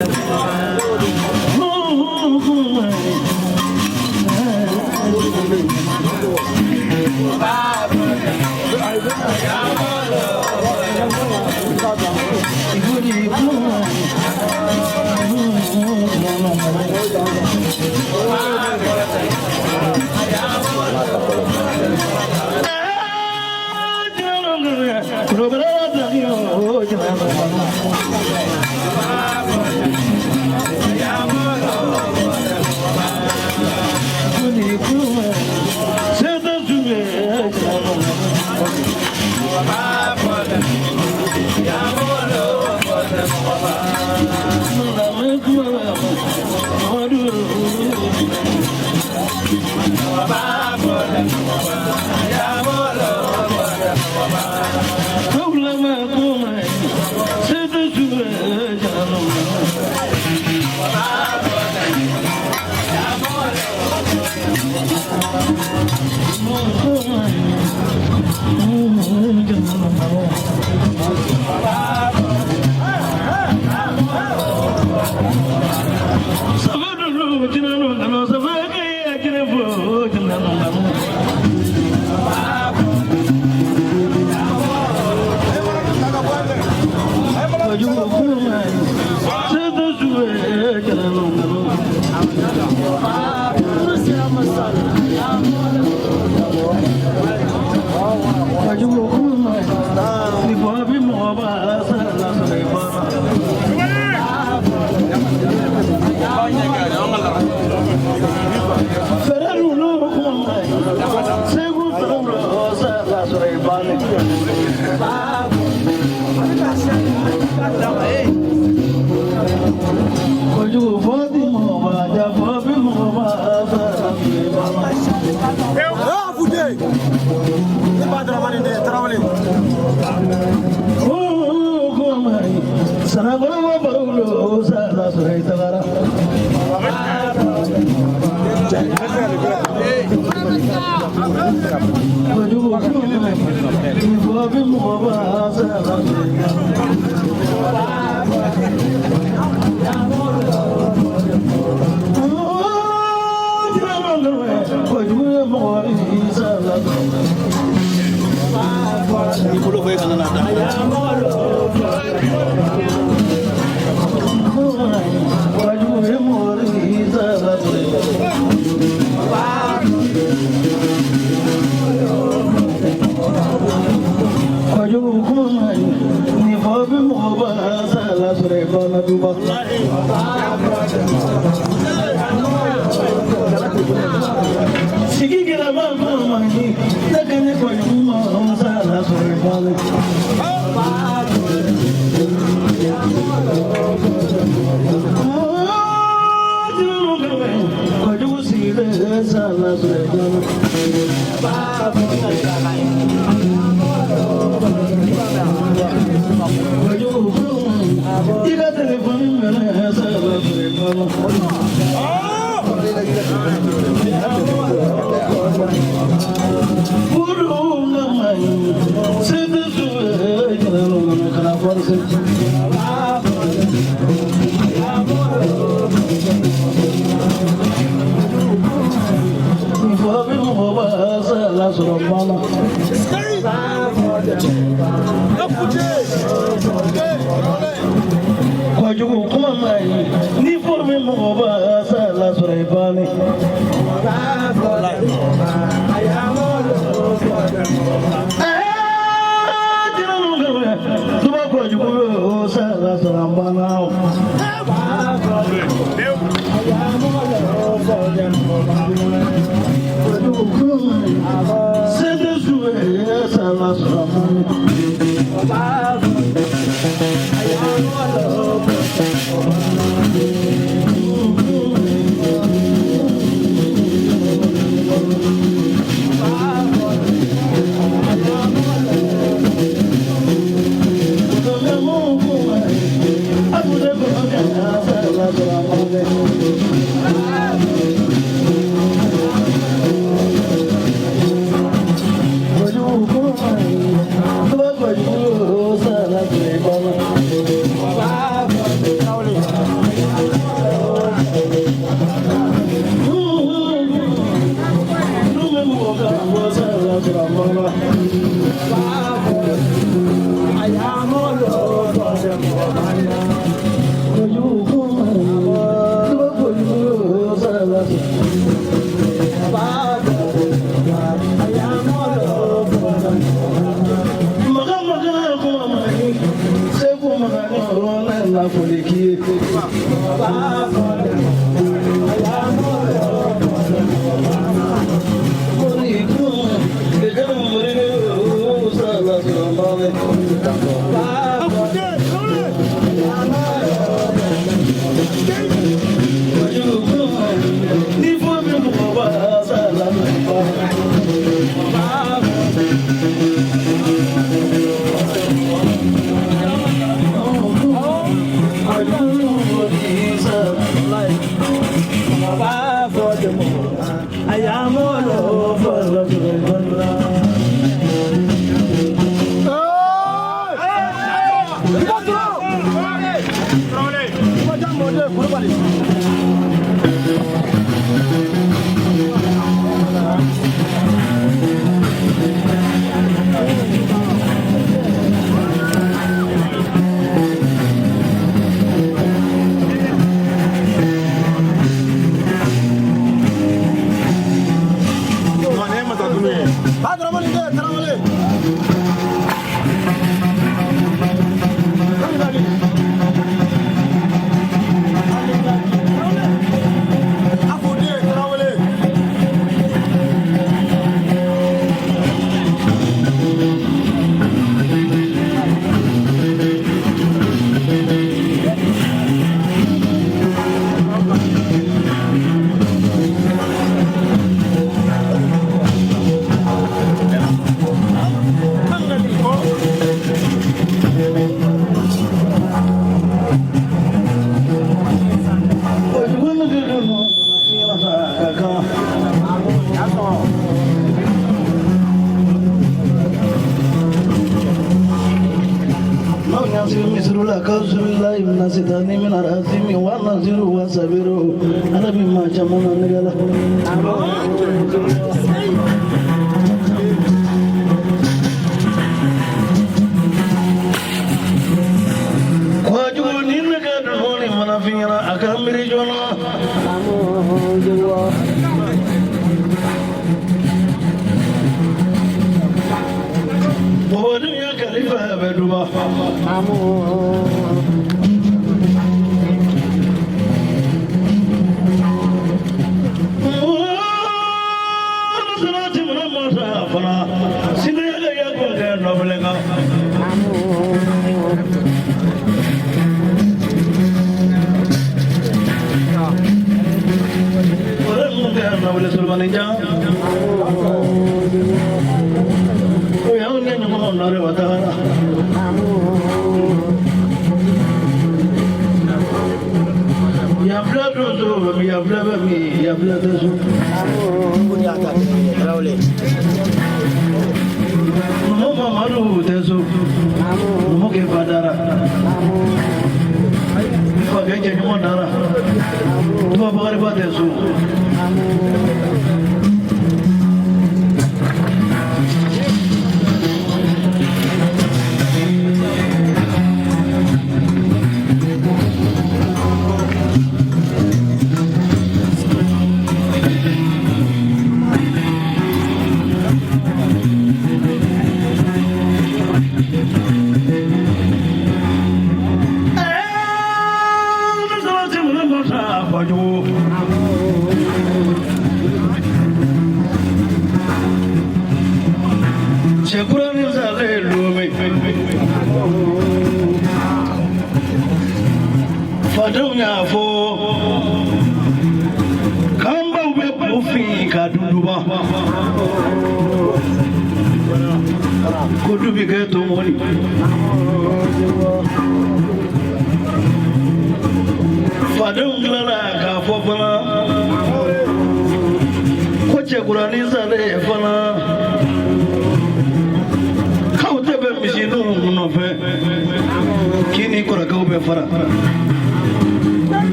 Baba.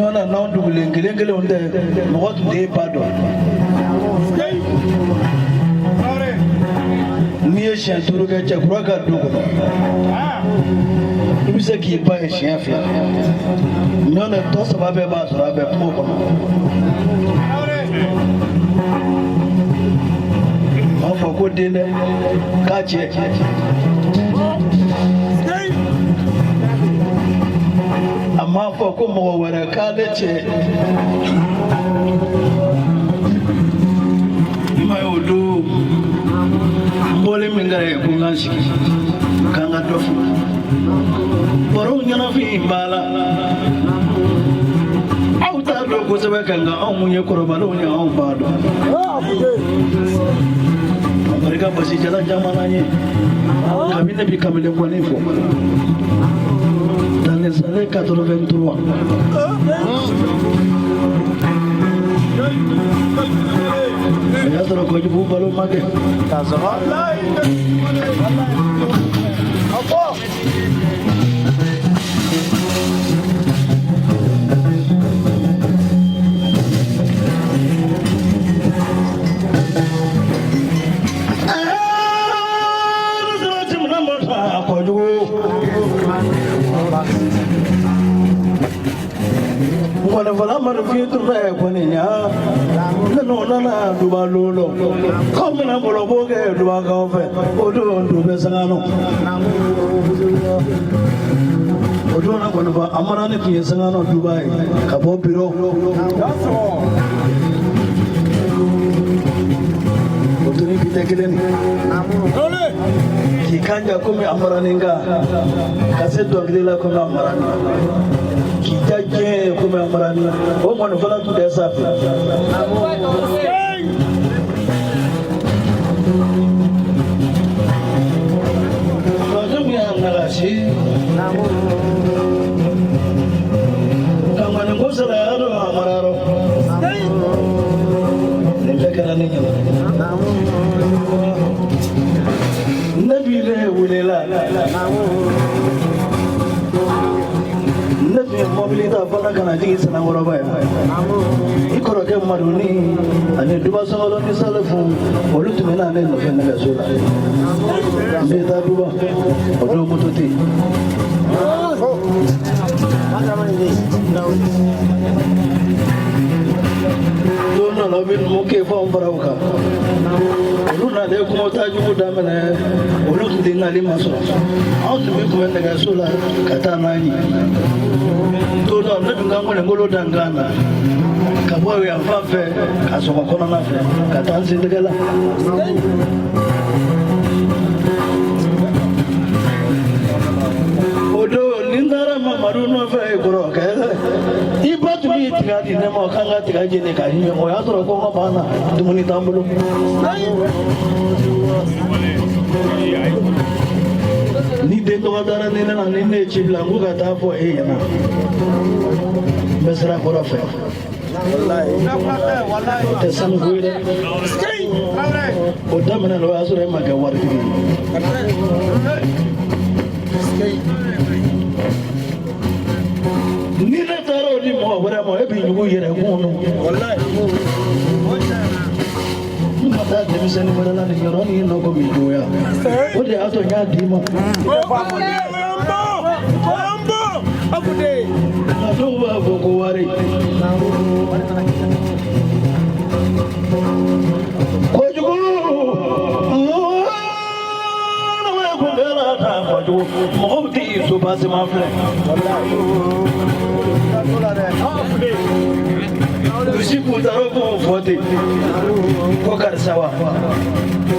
Ɲɔgɔn na n'anw dugulen kelen kelenw tɛ, mɔgɔ tun t'e ba dɔn. N'i ye siɲɛ 5 kɛ cɛkura ka du kɔnɔ, i bɛ se k'i ba ye siɲɛ 2. Ɲɔgɔn na tɔ 3 bɛɛ b'a sɔrɔ a bɛ kungo kɔnɔ. B'a fɔ ko den dɛ, k'a cɛ. A m'a fɔ ko mɔgɔ wɛrɛ k'ale cɛ. I m'a ye o don n bɔlen min kɛra yen ko n ka n sigi k'an ka dɔ fɔ baro ɲɛnafin b'a la. Aw t'a dɔn kosɛbɛ ka nka anw mun ye kɔrɔbalenw ye, anw b'a dɔn. Barika basijala jamana ye kabini ne bi kamalen kɔni fɔ dans les années 83. O y'a sɔrɔ Kojugu balo ma kɛ. Kojugu ŋɔnifɔla marifin tun bɛ kɔni ɲa ne n'o nana duba lolo k'aw bɛna bɔlɔbɔ kɛ dubakaw fɛ. O don du bɛ sangano, o don na ŋɔnifɔ Amarani tun ye sangano duba ye ka bɔ biro. O tun ni bi tɛ kelen ni k'i kan ja komi Amarani kan ka se dɔnkili la komi Amarani k'i ja diɲɛ ye komi Amarani. O ŋɔnifɔla tun tɛ sa fɛ. Tɔnjɔ y'a nagasi ka ŋɔni ko salaya don Amara rɔ. Nin bɛɛ kɛra ne ɲɛna. Ne b'i ne welela, ne tun ye mɔbili ta fana ka na jigin Sanankɔrɔba yan. I kɔrɔkɛ Madoni ani Duba Sɔngɔlɔ ni Salifu, olu tun bɛ na ne nɔfɛ nɛgɛso la. N bɛ taa Duba, o don moto tɛ yen. Don dɔ la, u bɛ numu kɛ fɛnw fara u kan. Olu nalen kungo taajugu daminɛ, olu tun tɛ nali ma sɔrɔ. Anw tun bɛ kun bɛ nɛgɛso la ka taa n'an ye. Don dɔ, ne tun ka ŋɔningolo da n kan na ka bɔ yan fan fɛ ka sɔgɔ kɔnɔna fɛ ka taa n sentigɛ la. O don ni n taara Mamadu nɔfɛ i kɔrɔkɛ, i ba tun b'i tiga di ne ma k'an ka tiga jeni ka ɲimi. O y'a sɔrɔ kɔngɔ b'an na, dumuni t'an bolo. Ni den tɔgɔ dara ni ne na, ni ne ye ci bila n ko ka taa fɔ e ɲɛna, n bɛ sira kɔrɔ fɛ. O tɛ sanu ko ye dɛ. O daminɛ la, o y'a sɔrɔ e ma kɛ waritigi ye. Ni ne taara o di mɔgɔ wɛrɛ ma, e b'i ɲugu yɛrɛ kun nɔ. N ka taa denmisɛnnin wɛrɛ la nin yɔrɔ nin nɔ ko min juguya, o de y'a to n y'a d'i ma. Nka dɔw b'a fɔ ko wari kojugu kojugu, mɔgɔw tɛ i so basima filɛ. Dusi kuntaro k'o fɔ ten ko karisa wa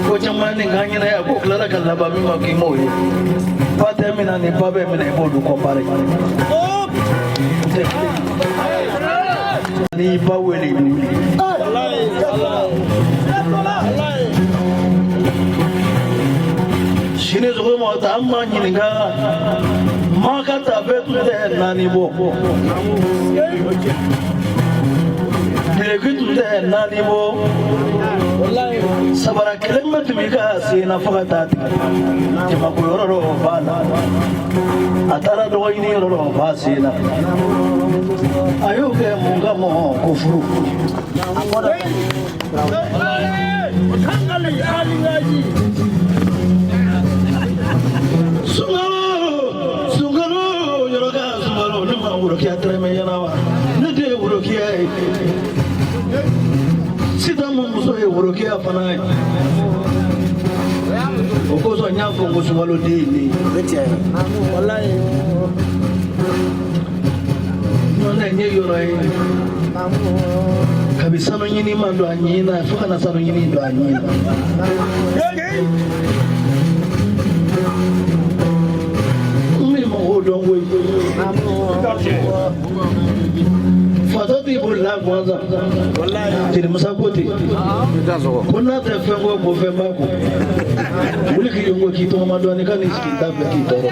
ko caman nin k'an ɲɛna yan ko tilala ka laban min ma k'i m'o ye. Ba tɛ min na ni ba bɛ min na, i b'olu kɔnpare. Tɛ kelen. N'i ba wele, i bɛ wuli. Sini sɔgɔma ta an ma ɲininka maa ka tafe tun tɛ 4 bɔ, duloki tun tɛ 4 bɔ. Sabara kelen bɛ tun b'i ka sen na fo ka taa tigɛ. Jamako yɔrɔ dɔ b'a la. A taara dɔgɔ ɲini yɔrɔ dɔ b'a sen na. A y'o kɛ mun kama ko furu. Sunkalo sunkalo yɔrɔ ka sunkalo ne ma worokiya tɛrɛmɛ ɲɛna wa ne de ye worokiya ye sisan mun muso ye worokiya fana ye o kosɔn n y'a fɔ ko sunkalo den ye ne ye ɲɔntɛ n ye yɔrɔ ye kabi sanu ɲini ma don a ɲin na fo ka na sanu ɲini don a ɲin na n bɛ mɔgɔw dɔn koyi fatɔ t'i bolila gansan jeli musa ko ten ko n'a tɛ fɛn kɔ ko fɛn b'a kɔ wuli k'i yongo k'i tɔgɔma dɔɔnin ka n'i sigi da filɛ k'i tɔɔrɔ.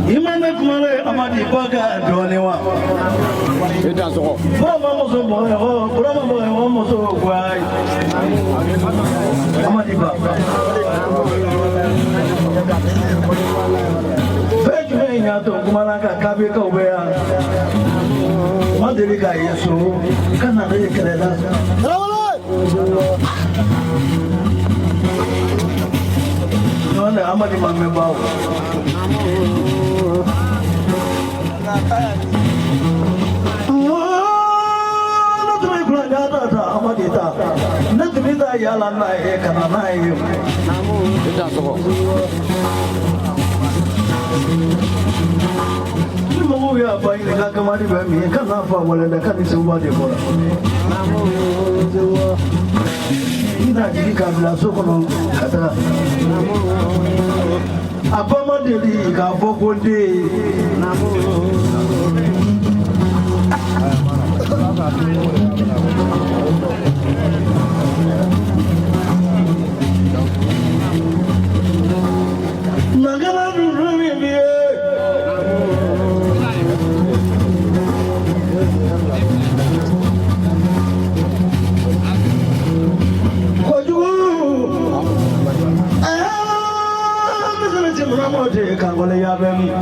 I ma ne kumalen Amadi ba ka dɔɔnin wa? E dan sɔgɔ. Burama muso bɔgɔ, Burama bɔgɔ muso guwayi. Amadi ba. Fɛn jumɛn in y'a to n kumana kan kabekaw bɛ yan. U ma deli k'a ye so ka na ne ye kɛlɛ la. N'o tɛ Amadi ma mɛn bawo. Ne tun bɛ kulanjan ta ta Amadi ta. Ne tun bɛ taa yaala n'a ye ka na n'a ye. E dan sɔgɔ. Ni mɔgɔw y'a ba ɲininka kamali bɛ min ka n'a fɔ a wɛlɛ dɛ ka ni seguba de bɔra. I n'a jigin k'a bila so kɔnɔ ka taga. A ba ma deli k'a fɔ ko n den. Nagala dunu min b'i ye. Kojugu. Aa, misali ti mura mɔ ten kankɔlɛya bɛ min.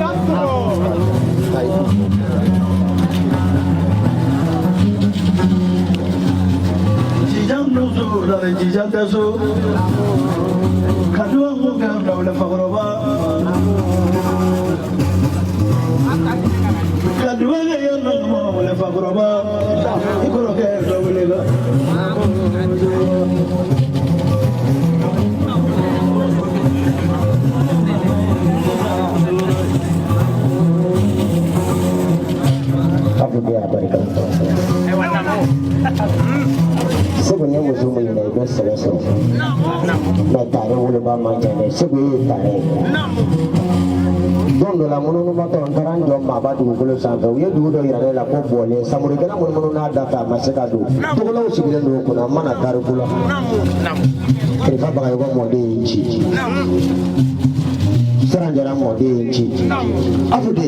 Jijan dun so, lare jijan tɛ so. Ka duwawu kɛ dawulɛ fakɔrɔba. Ka duwawu kɛ yan nɔ wulɛ fakɔrɔba. I kɔrɔkɛ dawulɛ la. Abu de a barika. Segu ni muso min na i bɛ sɛbɛ sɔrɔ. Mɛ tare woloba man ca dɛ, Segu ye tare ye. Don dɔ la mununubatɔ n taara n jɔ maaba dugukolo sanfɛ, u ye dugu dɔ yira ne la ko bɔlen samurukɛla munumunu n'a da fɛ a ma se ka don. Togolaw sigilen don o kunna, n mana tariku la. Kirifa Bagayɔgɔ mɔden ye n ci. Siran jara mɔden ye n ci. Afude,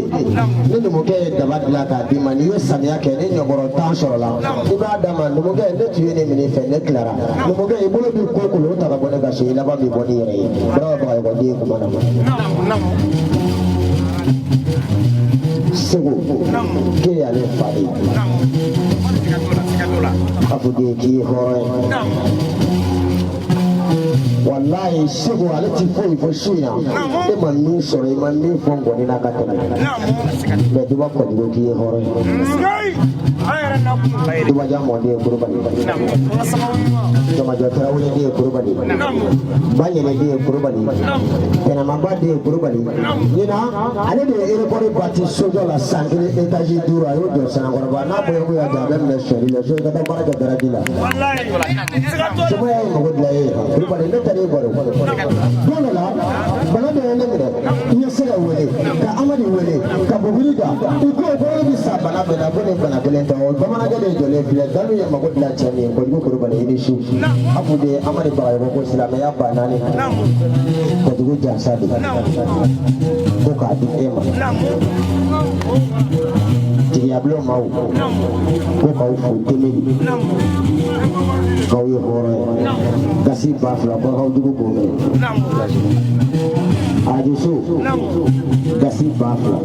ni numukɛ ye daba dilan k'a d'i ma, n'i ye samiya kɛ ni ɲɔbɔrɔ 10 sɔrɔla, i b'a d'a ma. Numukɛ, ne tun ye ne minɛ i fɛ, ne tilara. Numukɛ, i bolo b'i ko kolo, o ta ka bɔ ne ka so, i laban b'i bɔ n'i yɛrɛ ye. Burama Bagayɔgɔ den kuma na. Segu, k'e y'ale fa de ye. Afude k'i ye hɔrɔn ye. Walayi Segu ale ti foyi fɔ su in na e ma min sɔrɔ i ma min fɔ ngɔni na ka tɛmɛ mɛ duba Kojugu k'i ye hɔrɔn ye Dubaja mɔden ye Kulubali Jamajɔ Tarawele den ye Kulubali Baɲɛnɛ den ye Kulubali Tɛnɛmaba den ye Kulubali ɲinan ale de ye aéroport bâti sojɔ la san kelen étage 5 a y'o jɔ Sanankɔrɔba n'a bɔra ko y'a jɔ a bɛ minɛ sonyali la so i ka taa baara kɛ garaji la Sumaya ye mago dilan e ye Kulubali ne taara e baro don dɔ la bana dɔ ye ne minɛ n ye Sɛgɛ wele ka Amadi wele ka Buguri da u ko ko e bɛ sa bana bɛɛ la ko nin bana kelen tɛ o bamanankɛ de jɔlen filɛ dalu ye mago dilan cɛ min ye Kojugu Kulubali i ni su Afu de Amadi Bagayoko ko silamɛya ba naani Kojugu jansa de ko k'a di e ma tigiyabulon maaw ko k'aw fo demeli k'aw ye hɔrɔn ye gasi 2000 ko k'aw jugu k'o minɛ arajoso gasi 2000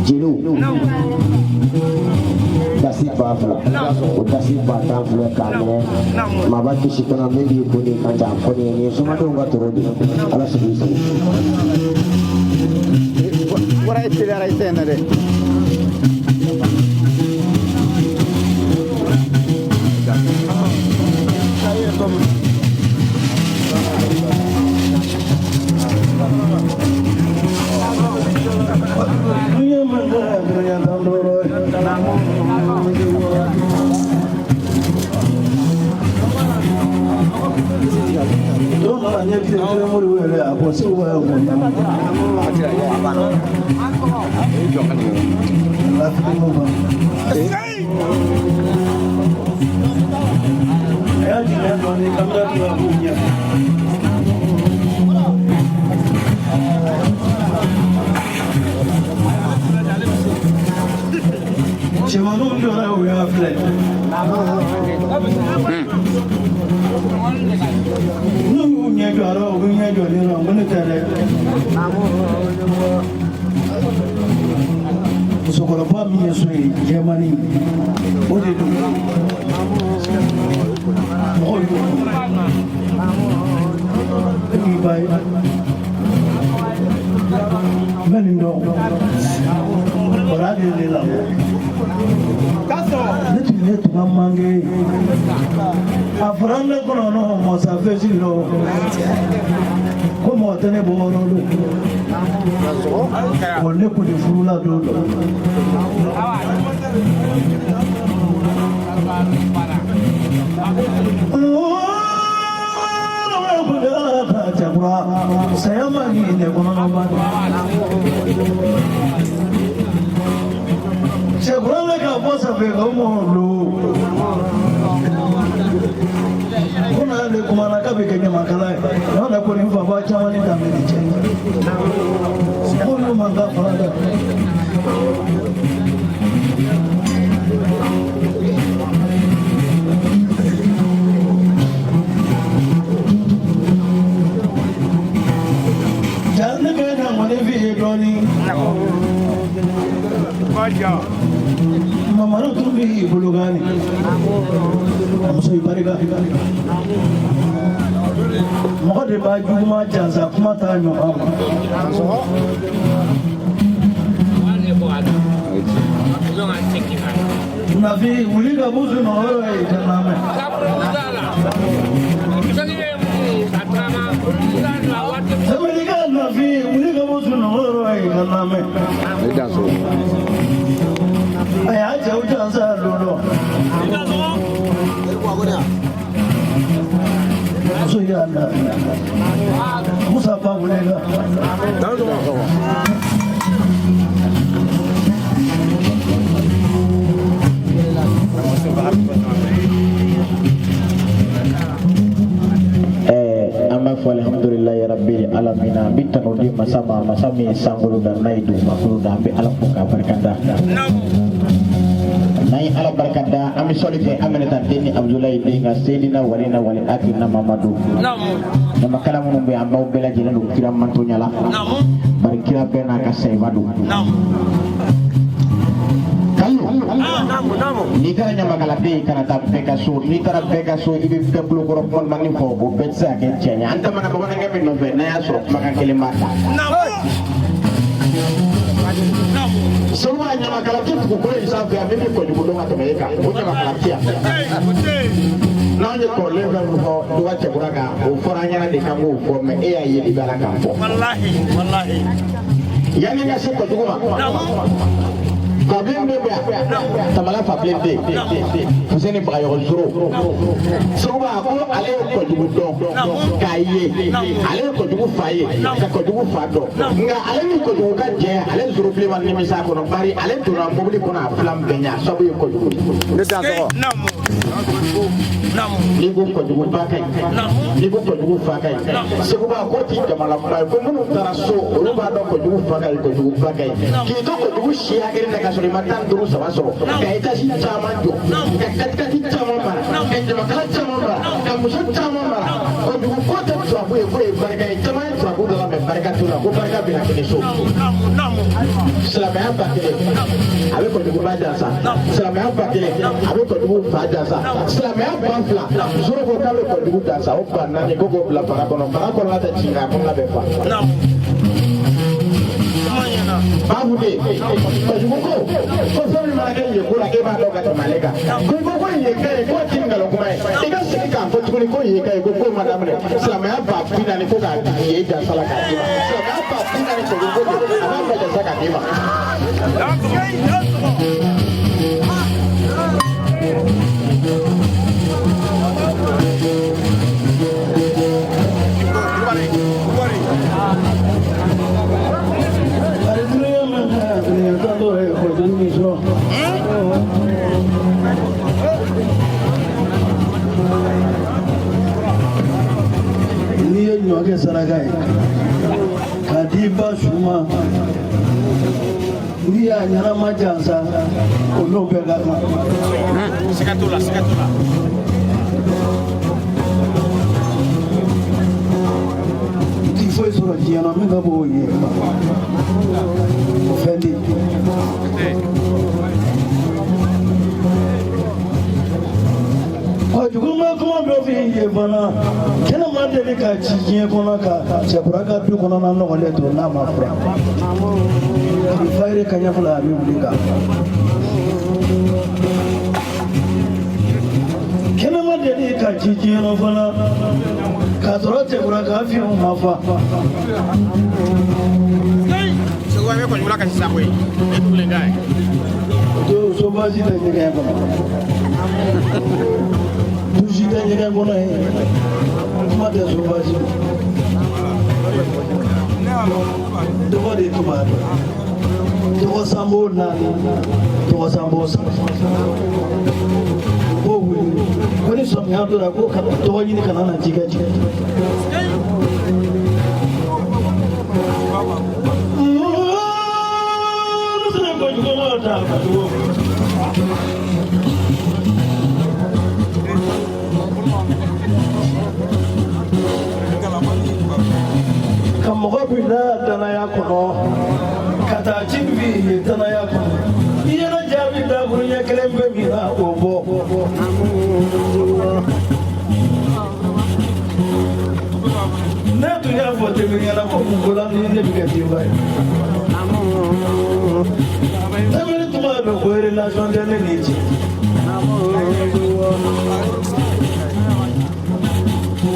jeliw gasi 2000 o gasi 10,000 filɛ k'a minɛ maaba kisi kɔnɔ min b'i kun ni kan ca kɔni nin ye somadenw ka toro de ala sigi sago. Wara e teliyara i tɛ na dɛ. Dunya man dunya dandoro. Don dɔ la n ye tile kelen mori wele a ko Segu b'a ye ko lafili mun kan. A y'a jiginya dɔɔnin kamera tora k'u ɲɛ. Cɛmaninw jɔra u y'a filɛ. N'u y'u ɲɛ jɔ a la u bɛ ɲɛ jɔ ne la n ko ne tɛ dɛ. Musokɔrɔba min ye so ye jɛmannin o de don. Mɔgɔw y'o dɔn. E k'i ba ye. N bɛ nin dɔn. Kɔrɔya de ye ne lamɔ. Ne tun ye tuma manke ye. A fɔra ne kɔnɔ nɔ mɔsafesi lɔ ko mɔgɔ tɛ ne bɔ yɔrɔ don. Wa ne kun tɛ furu la don dɔ. Cɛkura saya ma ɲi ne kɔnɔna ba cɛkura bɛ ka bɔ sanfɛ ka mɔgɔ lo ko n'ale kumana k'a bɛ kɛ ɲamakala ye n'o tɛ ko nin faba caman ni danbe de cɛ k'olu man kan fana dɛ. Ja ne bɛ na ŋɔni f'i ye dɔɔnin. Mamadu tun b'i bolo gani a muso i barika mɔgɔ de b'a juguman jansa kuma t'a ɲɔgɔn ma. Nafi wuli ka bɔ sunɔgɔ yɔrɔ ye ka na mɛn. Sabalika Nafi wuli ka bɔ sunɔgɔ yɔrɔ ye ka na mɛn. A y'a cɛw jansa don dɔ. Muso y'a lafiya. Musa ba wuli la. An b'a fɔ alihamudulilayi rabbil alamina an bɛ tanu di masa ma masa min ye sankolo da n'a ye dugumakolo da an bɛ ala fo k'a barika da n'an ye ala barika da an bɛ sɔli kɛ Aminata den ni Abudulayi den ka Seydina walina wali akirina Mamadu ɲamakala minnu bɛ yen an b'aw bɛɛ lajɛlen don kira mantonya la bari kira bɛɛ n'a ka sayiba don. Kalu N'i taara ɲamakala den kana taa bɛɛ ka so, n'i taara bɛɛ ka so i bɛ bɛɛ tulokɔrɔ kumaɲumannin fɔ, o bɛɛ tɛ se ka kɛ tiɲɛ ye. An tamana bamanankɛ min nɔfɛ, n'a y'a sɔrɔ kumakan kelen b'a ta. Seguba, ɲamakala tɛ dugukolo in sanfɛ yan min bɛ kɔjugu dɔn ka tɛmɛ e kan, o ɲamakala tɛ yan. N'anw ye kɔrɔlen fɛn fɛn fɔ Duba Cɛkura kan, o fɔra an ɲɛna de k'an k'o fɔ, mɛ e y'a ye de, i b'a la k'a fɔ. Yanni n ka se kɔjugu ma, Fabilen den bɛ yan, Tamala Fabilen den, Fuseni Bagayɔgɔ Zoro. Seguba ko ale ye kɔjugu dɔn k'a ye, ale ye kɔjugu fa ye ka kɔjugu fa dɔn, nka ale ni kɔjugu ka jɛ, ale Zoro bilen ma nimisa a kɔnɔ, bari ale donna mobili kɔnɔ a filan bɛɛ ɲɛ, a sababu ye kɔjugu ye. Ne dansɔgɔ. N'i ko kɔjugu ba ka ɲi, n'i ko kɔjugu fa ka ɲi, Seguba ko t'i jamana kuma ye, ko minnu taara so olu b'a dɔn kɔjugu fa ka ɲi, kɔjugu ba ka ɲi. K'i to kɔjugu si hakɛ la ka sɔrɔ i ma 15 saba sɔrɔ, ka etazi caman jɔ, ka katikati caman mara, ka ɲamakala caman mara, ka muso caman mara, kɔjugu ko tɛ turabu ye, k'o ye barika ye. Caman ye turabu dɔ la, mɛ barika t'o la, ko barika bɛ na kɛ so. Silamɛya 1000 a bɛ kɔjugu ba jansa, silamɛya 1000 a bɛ kɔjugu fa jansa, silamɛya 2000 Zoro ko k'a bɛ kɔjugu jansa, o 4000 ko k'o bila bara kɔnɔ, bara kɔnɔna tɛ ci nka a kɔnɔna bɛ fa. Babu de kɔjugu ko ko fɛn min mana kɛ yen ko la, e b'a dɔn ka tɛmɛ ale kan. Ko i ko ko yen ka ɲi, k'o ti nkalon kuma ye, i ka segin k'a fɔ tuguni ko yen ka ɲi, ko ko ma daminɛ silamɛya 40 000 ko k'a yen jansa la k'a d'i ma, silamɛya 40 000 kɔjugu ko de a b'a bɛɛ jansa k'a d'i ma. Bari dunuya ma kɛ dunuya tɔ ye kɔjugu min sɔrɔ. N'i ye ɲɔ kɛ saraka ye k'a di ba su ma, n'i y'a ɲɛnama jansa, o n'o bɛɛ ka kan. Siga t'o la, siga t'o la. I ti foyi sɔrɔ diɲɛ na min ka bon o ye, o fɛn tɛ yen. Kɔjugu ma kuma dɔ f'i ye fana, kɛnɛ ma deli ka ci diɲɛ kɔnɔ ka cɛkura ka du kɔnɔna nɔgɔlen to n'a ma fura. K'i fayiri ka ɲɛ fila a bɛ wuli kan. Kɛnɛ ma deli ka ci diɲɛ kɔnɔ fana k'a sɔrɔ cɛkura ka fiɲɛw ma fa. Seguba bɛ kɔjugu la ka sisan koyi. E tugulen da ye. O to sobasi tɛ ɲɛgɛn kɔnɔ, dusi tɛ ɲɛgɛn kɔnɔ yen, kuma tɛ sobasi ma. Dɔgɔ de tun b'a dɔn, dɔgɔ sanbo naani, dɔgɔ sanbo saba, k'o wuli ko ni samiya donna ko ka dɔgɔ ɲini kana na ji kɛ jigin. Kojugu ma ta kojugu. Ka mɔgɔ bila danaya kɔnɔ ka taa ci f'i ye danaya kɔnɔ, i yɛrɛ jaabi dakuruɲɛ kelen bɛ min na o bɔ. Ne tun y'a fɔ tɛmɛ ɲɛna ko mun ko la ni ne bɛ kɛ denba ye. Tɛmɛni tun b'a dɔn ko relation tɛ ne ni cɛ.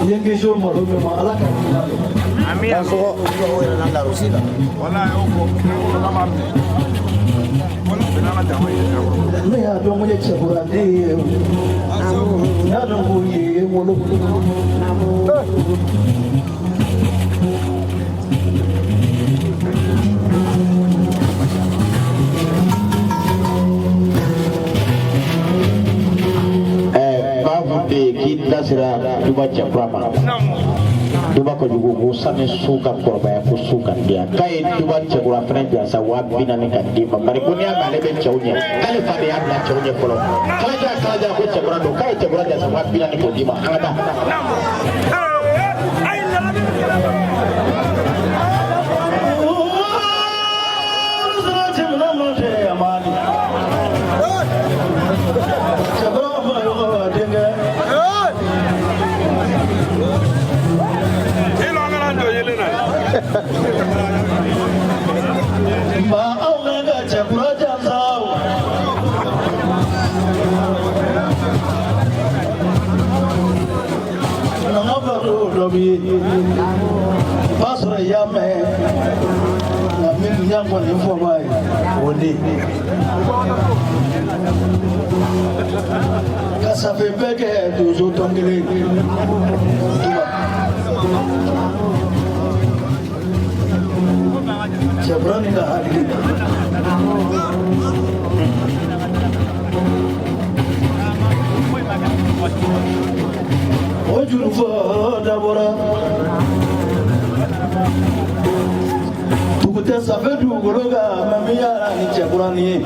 I ye n kisi o malo min ma, Ala ka hinɛ don. Dansɔgɔ. Ne y'a dɔn ko ne cɛkura den ye, n y'a dɔn ko ye ye n wolo. Babu de k'i da sera Duba Cɛkura ma. Duba kojugu ko sani su ka kɔrɔbaya ko su ka diya, k'a ye Duba Cɛkura fana jansa 40 000 ka d'i ma, bari ko n'i y'a mɛn ale bɛ cɛw ɲɛ, k'ale fa de y'a bila cɛw ɲɛ fɔlɔ. Kalaja kalaja ko Cɛkura don, k'a ye Cɛkura jansa 40 000 k'o d'i ma, an ka taa. b'i ye i b'a sɔrɔ i y'a mɛn nka min y'a kɔni fɔba ye o de ka safe bɛɛ kɛ donso tɔn kelen tuba cɛbura ni ka hakili o juru fɔ dabɔra dugu tɛ safe dugukolo kan mɛ min y'a ni cɛkura ni ye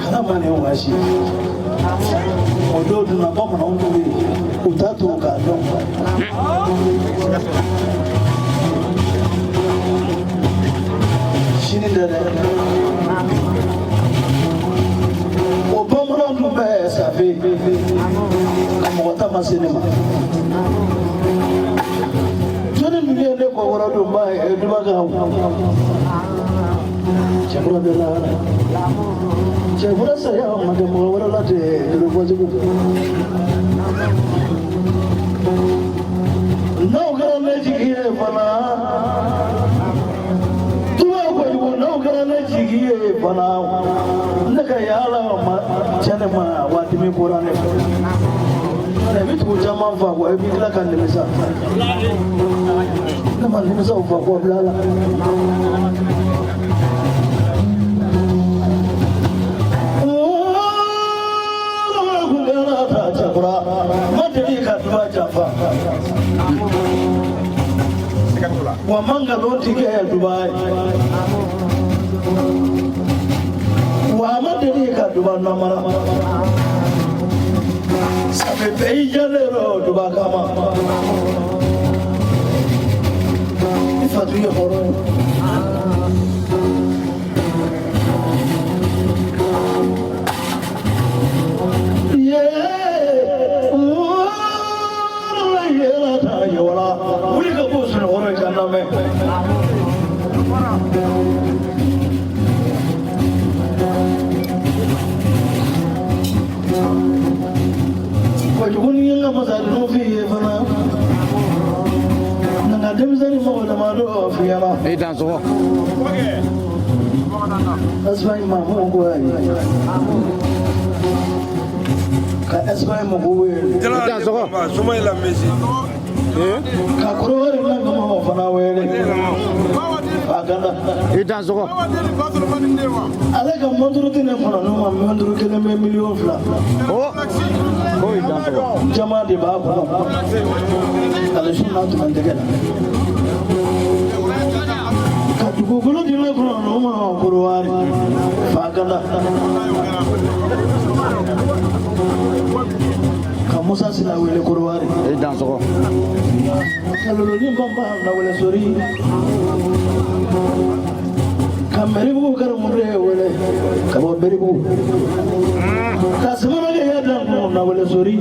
kana ma nin wɔsi o dɔw dun na bamananw tun bɛ yen u t'a to k'a dɔn. Sini tɛ dɛ o bamananw tun bɛ safe ka mɔgɔ ta ma se ne ma jɔnni dun ye ne kɔkɔrɔ don ba ye duba kan cɛkura bɛ lahara cɛkura saya ma kɛ mɔgɔ wɛrɛ la ten telefɔtigiw n'aw kɛra ne jigi ye fana tuba kojugu n'aw kɛra ne jigi ye fana ne ka yaala ma cɛ ne ma waati min bɔra ne fɛ i bɛ tugu caman fa kɔ i bɛ tila ka nimisa ne ma nimisa o fa kɔ bila la. Ma deli ka duba janfa wa man nkalon tigɛ duba ye wa ma deli ka duba namara safe bɛɛ y'i jalen rɔ duba kama i fatu ye hɔrɔn ye. Wuli ka bɔ sunɔgɔ ka lamɛn. Kojugu ni n ka masadun f'i ye fana na nka denmisɛnnin mɔgɔ damadɔ f'i ɲɛna. I dansɔgɔ. Espagne maamu ko ayi. Ka Espagne mɔgɔw wele. I dansɔgɔ. Soumaïla Messi. Ka korowari langamaw fana wele. A ganda. I dansɔgɔ. Ale ka monturu tɛ ne kɔnɔ n'o ma monturu kelen bɛ 2,000,000. O. Ko i dansɔgɔ. Jama de b'a kɔnɔ. Ale sun n'a tun bɛ tɛgɛ la. Ka dugukolo di ne kɔnɔ n'o ma korowari. Fa ganda. Ka Musa Sila wele korowari. I dansɔgɔ. Ka loloni banba na wele sori. Ka Mɛribugu karamunde wele ka bɔ Mɛribugu. Ka Samanakɛ ya dan na wele sori.